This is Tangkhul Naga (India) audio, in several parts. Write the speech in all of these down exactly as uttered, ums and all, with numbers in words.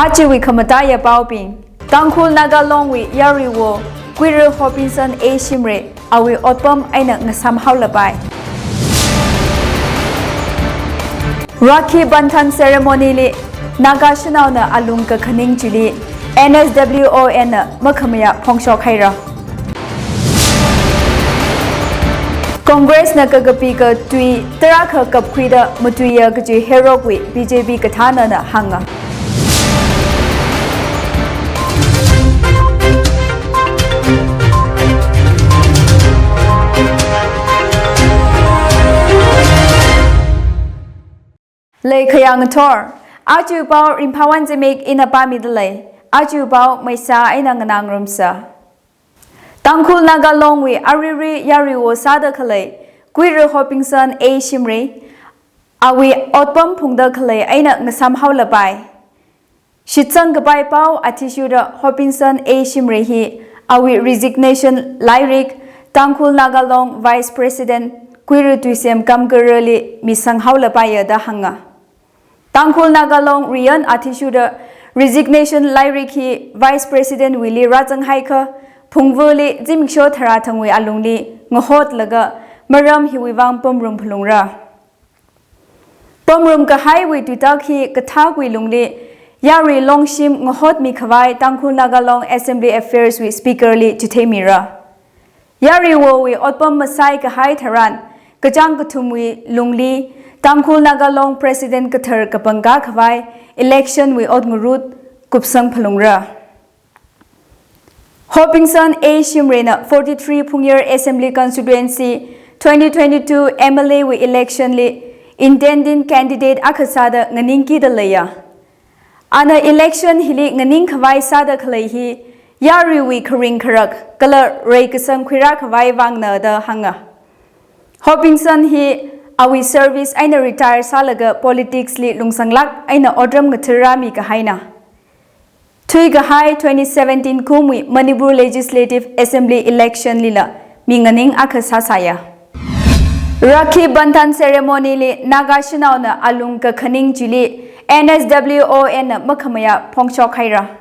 Ajawui khamataiya paobing. Tangkhul Naga Longwui yaruiwo Kuira Hopinson A Shimray awui otpam eina ngasam haolapai. Rakhi Bandhan ceremony li Naga shanaona alung kakhaning chili N S W O N na makhamayā phongshok haira. Congress na kakapika tui tarākha kapkhuida matuiya kaji Herokwui B J P kathānana hānga. Leikhayang thor, aja pao Ringphāwon Zimik ina pāmidalei, aja pao Meisa eina nganāngarumsa. Tangkhul Naga Longwui aruirui yaruiwo sāda khalei Kuira Hopinson A Shimray awui otpam phungda khalei eina ngasam haolapai. Shitsang kapai pao athishurda Hopinson A Shimray hi awui resignation lairik Tangkhul Naga Long Vice President Kuira Tuisem Kamkarali misang haolapaiya da hānga. Tangkhul Naga Long riyan athishurda resignation lairik hi Vice President wuili rāzang haikha, phungvali zimiksho tharā thangwui alungli ngahotlaga maram hiwui vang pamrum phalungra. Pamrum kahaiwui tuitak hi kathākwui lungli, yarui longshim ngahotmi khavai Tangkhul Naga Long Assembly Affairs wui Speaker li chitheimira. Yaruiwowui otpam masai kahai tharan, kachāng kathumwui lungli, Tangkhul Naga Long President kathar kapangkā khavai, election wui ot ngarut kupsang phalungra. Hopinson A Shimray na forty-three Phungyar Assembly Constituency twenty twenty-two M L A wui election li intending candidate akha sāda nganingkida leiya. Ana election hili nganing khavai sāda khalei hi yaruiwui kharing kharak kala reikasang khuirā khavai vangna da hānga. Hopinson hi awui service eina retire sālaga politics li lungsanglāk eina otram ngathar rāmi kahaina. Thuikahai twenty seventeen kumwui Manipur Legislative Assembly election lila mi nganing akha sāsāya. Rakhi Bandhan ceremony li Naga shanaona alung kakhaning chili N S W O N na makhamayā phongshok haira.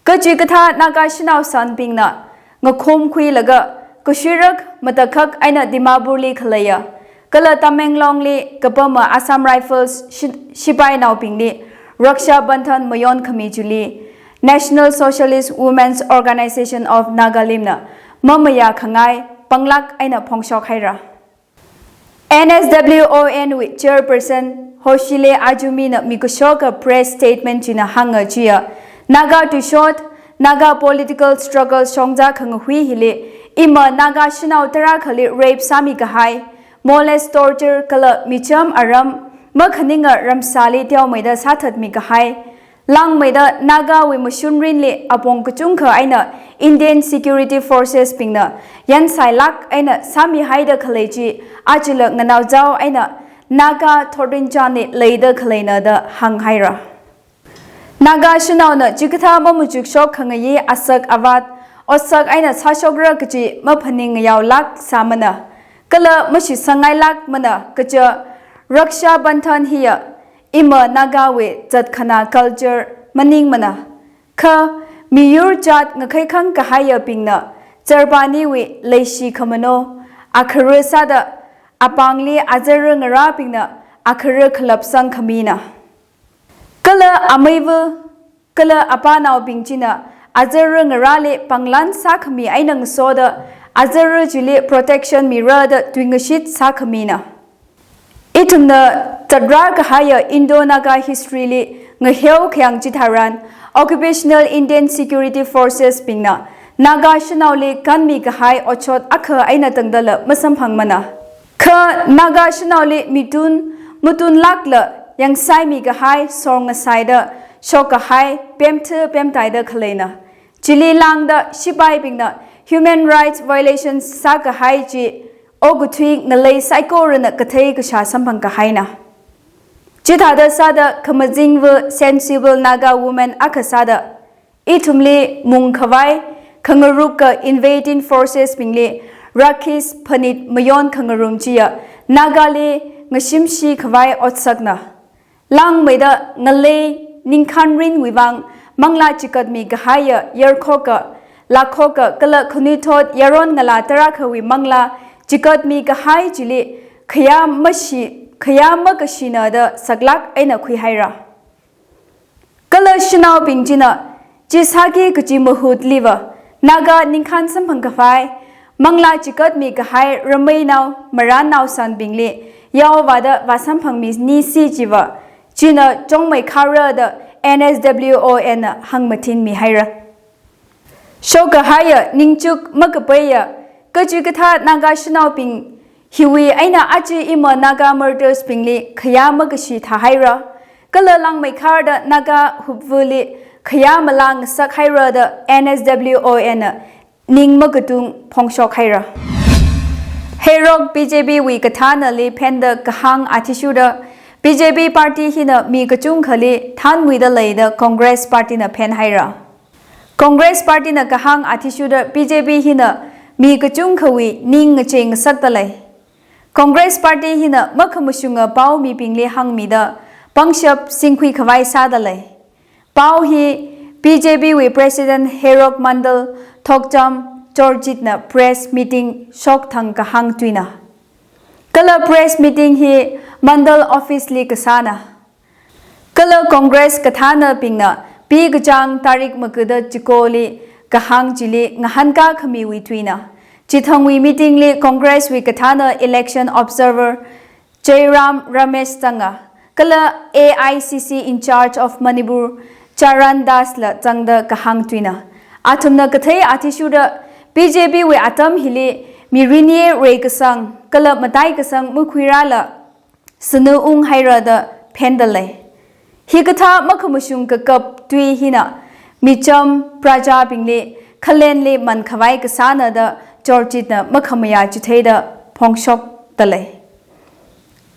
Kachikathā Naga shanao sanbingna ngakhum khuilaga kashuirak matakhak eina Dimapur li khaleiya, kala Tamenglong li kapama Assam Rifles shi-, shipainaobingli Raksha Bandhan mayon khami chili National Socialist Women's Organization of Nagalimna mamayā khangai panglāk eina phongshok haira. N S W O N wui Chairperson Hoshile Ajumi na mikashoka press statement china hānga chiya, Naga tuishot, Naga political struggle shongza khangahui hili, ima Naga shanao tarākhali rape sāmi kahai, molest, torture kala micham aram, makhaninga ramsāli teomeida sāthatmi kahai, langmeida Nagawui mashun rinli apong kachungkha eina Indian Security Forces bingna yansailāk eina sāmihaida khalei chi ajala nganaozao eina Naga thotrinchānli leida khaleina da hānghaira. Naga shanaona chikathā mamachukshok khangayi asak avat, otsak eina sāshokra kaji maphaning ngayaolāk sāmana, kala mashisangngailākmana kaja Raksha Bandhan hiya ima Nagawui zatkhanā culture maningmana. Kha miyur jat ngakhaikhang kahaiyabingna Charbaniwui leishi khamano akhara sāda apāngli azara ngarābingna akhara khalapsang khamina. Kala ameiva kala apanaobing china azara ngarāli panglan sākhami eina ngasoda azara chili protection mira da tuingashit sākhamina. Ithumna tatra kahaiya Indo-Naga history li ngaheo khayang chitharan, occupational Indian Security Forces bingna Naga shanaoli kanmi kahai otshot akha eina tangdala masamphangmana. Kha Naga shanaoli mitun, mutunlākla yangsaimi kahai sor ngasaida shok kahai pemtha pemtaida khaleina. Chili lāngda shipaibingna human rights violations sākahai chi okathui ngalei saikorana kathei kashā samphang kahaina. Chithāda sāda khamazingva sensible Naga woman akha sāda ithumli mung khavai khangaruka invading forces bingli Rakhis phanit mayon khangarum chiya Nagali ngashimshi khavai otsakna. Lāngmeida ngalei ningkhan rinwui vang manglā chigatmi kahaiya yarkhoka, lākhoka kala khanuithot yaron ngalā tarākhawui manglā chigatmi kahai chili khayā mashi, khayā makashina da saklāk eina khuihaira. Kala shanaobing china chi sāki kachi mahutliva Naga ningkhan samphang khavai, manglā chigatmi kahai rameinao, marānnao sanbingli yaovāda vāsamphangmi nisi chiva china chongmeikhara da N S W O N na hāngmathinmihaira. Shokkahaiya, ningchuk makapaiya, kachi kathā Naga shanaobing hiwui eina aja ima Naga martyrs bingli khayā makashi thāhaira, kala langmeikhar da Naga hupvuli khayā malāng sakhaira da N S W O N na ning makatung phongshokhaira. Heirok B J P wui kathānali phenda kahāng athishurda B J P party hina mi kachungkhali thanwuida lei da Congress party na phenhaira. Congress party na kahāng athishurda B J P hina mi kachungkhawui ning ngachei ngasakda lei. Congress party hina makhamashunga pao mibingli hāngmida pangshap singkhui khavai sāda lei. Pao hi B J P wui President Heirok Mandal Thokcham Chorjit na press meeting shokthang kahāng tuina. Kala press meeting hi Mandal office li kasāna. Kala Congress kathānabingna P kachāng tarik magada chikoli kahāng chili ngahānkā khamiwui tuina. Chithangwui meeting li Congress wui kathāna election observer Jairam Ramesh zanga, kala A I C C in charge of Manipur Charan Das la zangda kahāng tuina. Athumna kathei athishurda B J P wui atam hili mirinye reikasang kala mataikasang makhuirala sanu unghaira da phenda lei. Hikathā makhamashung kakap tui hina micham prajabingli khalenli mankhavai kasāna da Chorjit na makhamayā chitheida phongshokda lei.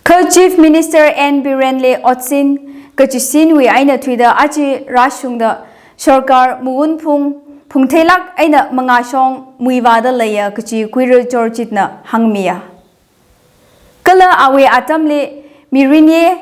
Kha Chief Minister N Biren li otsin kachisinwui eina thuida aja rāshungda sorkar mawunphung phungtheilāk eina mangāshong muivāda leiya kachi Kuira Chorjit na hāngmiya. Kala awui atamli mirinye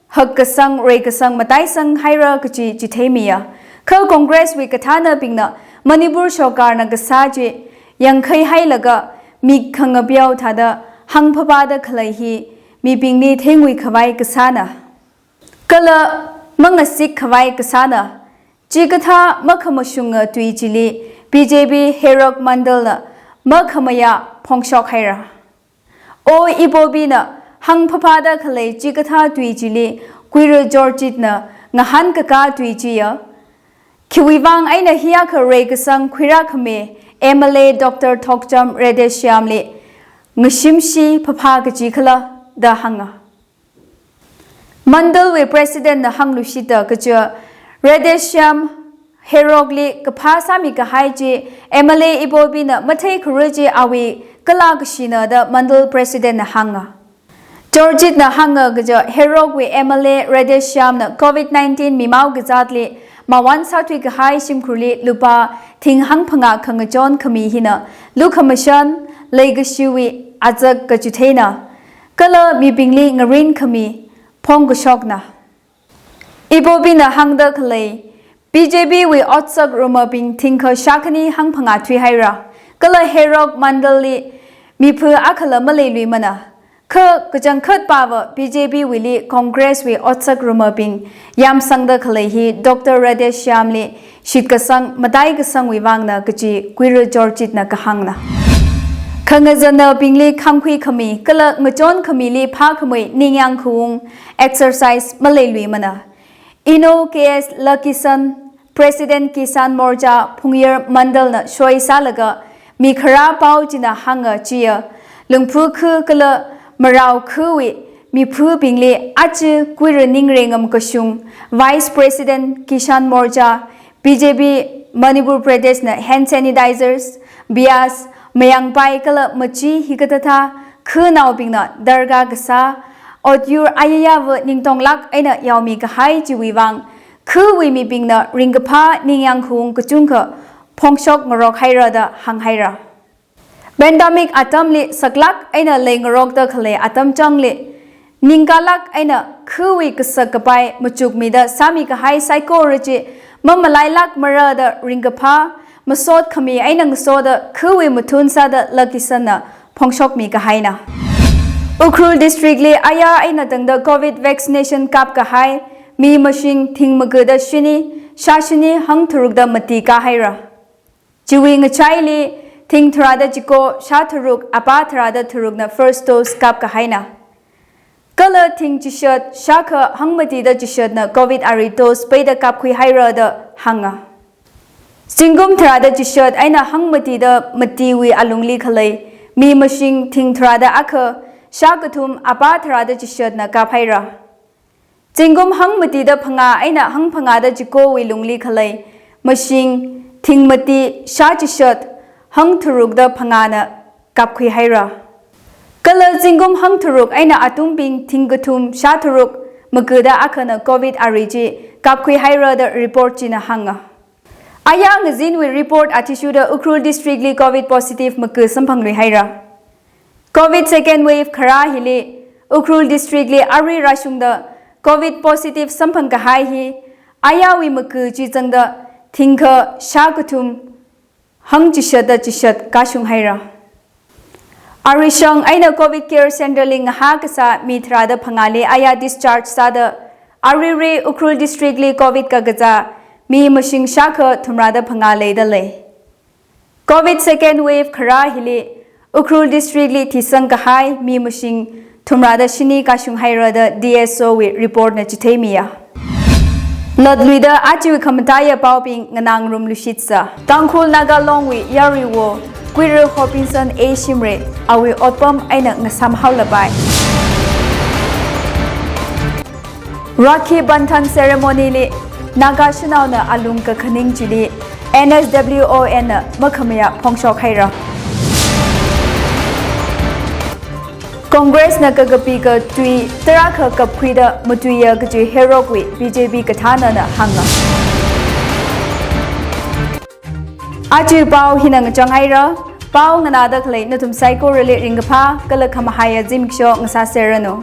hakkasang reikasang mataisang haira kachi chitheimiya. Kha Congress wui kathānabingna Manipur sorkarna kasā chi yangkhai hailaga mik khangapeo thāda hāngphapāda khalei hi mibingli thengui khavai kasāna. Kala mangasik khavai kasāna. Chikathā makhamashunga tui chili B J P Heirok Mandal na makhamayā phongshokhaira. O Ibobi na hāngphapāda khalei chikathā tui chili Kuira Chorjit na ngahānkakā tui chiya. Khiwui vang eina hiyākha reikasang khuirākhami M L A Doctor Thokcham Radheshyam li ngashimshi phapha kachi khala da hānga. Mandal wui President na hāngluishita kaja Radheshyam Heirok li kaphā sāmi kahai chi M L A Ibobi na matheikharā chi awui kalā kashina da Mandal President na hānga. Chorjit na hānga kaja Heirok wui M L A Radheshyam na covid nineteen mimao kazatli mawun sāthui kahai shimkhurli lupā thing hangphangā khangachon khami hina lukhamashan leikashiwui azak kachitheina. Kala mibingli ngarin khami phongkashokna. Ibobi na hāngda khalei B J P wui otsak rumabing thingkha shākhani hangphangā thuihaira. Kala Heirok Mandal li miphu akhala maleiluimana. Kha kachangkhatpava B J P wuili Congress wui otsak rumabing yamsangda khalei hi Doctor Radheshyam li shitkasang mataikasangwui vangna kachi Kuira Chorjit na kahāngna. Khangazanabingli khangkhui khami kala ngachon khamili phākhamei ningyāng khaung exercise maleiluimana. Ino K S Lakisan, President Kisan Morcha Phungyar Mandal na soi sālaga mikharā pao china hānga chiya, Lungphu khu kala Marao khuwui miphubingli aja Kuira ningrengam kashung Vice President Kisan Morcha B J P Manipur Pradesh na hand sanitizers, bias, mayangpai kala machi hikathāthā khunaobingna darkar kasā, otyur ayayava ningtonglāk eina yaomi kahai chiwui vang, khuwui mibingna ringkaphā ningyāng khaung kachungkha phongshok ngarok haira da hānghaira. Pandemic atamli saklāk eina leingarokda khalei atam changli Ningkalāk eina khawui kasak kapai machukmida sāmi kahai saikora chi mamalailākmara da ringkaphā, masot khami eina ngasoda khawui mathun sāda lakisanna phongshokmi kahaina. Ukhrul District li aya eina tangda Covid vaccination kap kahai mi mashing thing magada shini, shā shini hangtharukda mati kahaira. Chiwui ngachaili thing tharāda chiko, shā tharuk, apā tharāda tharukna first dose kap kahaina. Kala thing chishat, shākha hangmatida chishatna Covid ari dose peida kapkhui haira da hānga. Zingkum tharāda chishat eina hangmatida matiwui alungli khalei mi mashing thing tharāda akha, shā kathum, apā tharāda chishatna kap haira. Zingkum hangmatida phangā eina hangphangāda chikowui lungli khalei mashing thing mati, shā chishat, hangtharukda phangāna kapkhui haira. Kala zingkum hangtharuk eina atumbing thing kathum, shā tharuk, magada akhana Covid ari chi kapkhui haira da report china hānga. Aya ngazinwui report athishurda Ukhrul District li Covid positive maga samphanglui haira. Covid second wave kharā hili Ukhrul District li arui rāshungda Covid positive samphang kahai hi ayawui maga chi zangda thingkha, shā kathum hangchishatda chishat kashung haira. Arishang eina Covid Care Center li ngahā kasā mi tharāda phangāli aya discharge sāda, aruirui Ukhrul District li Covid kakazā mi mashing shākha thumrāda phangā leida lei. Covid second wave kharā hili Ukhrul District li thisang kahai mi mashing thumrāda shini kashung haira da D S O wui report na chitheimiya. Latluida achiwui khamataiya paobing nganāngarum lushitsa. Tangkhul Naga Long wui yaruiwo Kuira Hopinson A Shimray awui otpam eina ngasam haolapai. Rakhi Bandhan ceremony li Naga shanaona alung kakhaning chili N S W O N na makhamayā phongshok haira. Congress na kakapi katui tarākha kapkhuida matuiya kaji Herokwui B J P kathānana hānga. Aja pao hina ngachang haira, pao nganāda khalei nathum saikorali ringkaphā kala khamahaiya zimiksho ngasāserranu.